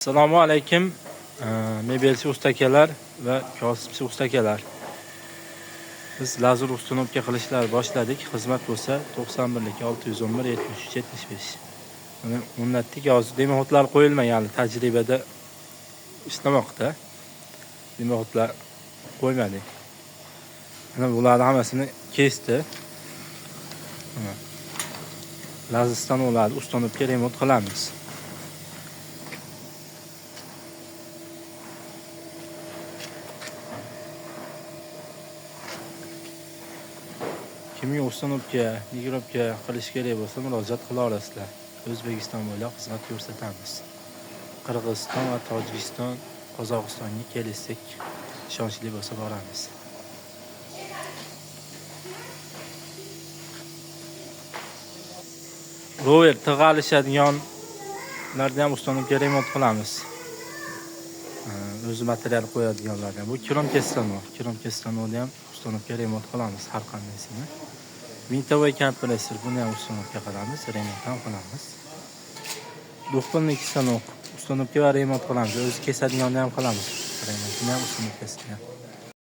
Assalomu alaykum mebelchi ustakalar va kosibchi ustakalar. Biz lazur установка qilishlar boshladik. Xizmat bo'lsa 91 611 73 75. Mana o'rnatdik. Hozir дымоход lar qo'yilmagan, hali tajribada ishlamoqda. Дымоход lar qo'ymadik. Mana bularni hammasini kesdi. Mana lazer stanoklarni установка remont qilamiz. Kimga установка, nigirovka qilish kerak bo'lsa, murojaat qila olasizlar. O'zbekiston bo'ylab xizmat ko'rsatamiz. Qirg'iziston va Tojikiston, Qozog'istonga kelishsak, ishonchli bo'lsa boramiz. Rover tig'a alishadiganlarni ham установка remont qilamiz. O'zi material qo'yadiganlarni ham. Bu kiromka stanok, kiromka stanokni ham установка remont qilamiz har qandaysini. Vintovoy kompressor, buni ham установка qilamiz, remont ham qilamiz. Двухтонный stanok, установка va remont qilamiz. O'zi kesadiganni ham qilamiz. Remontini ham, установка sini ham.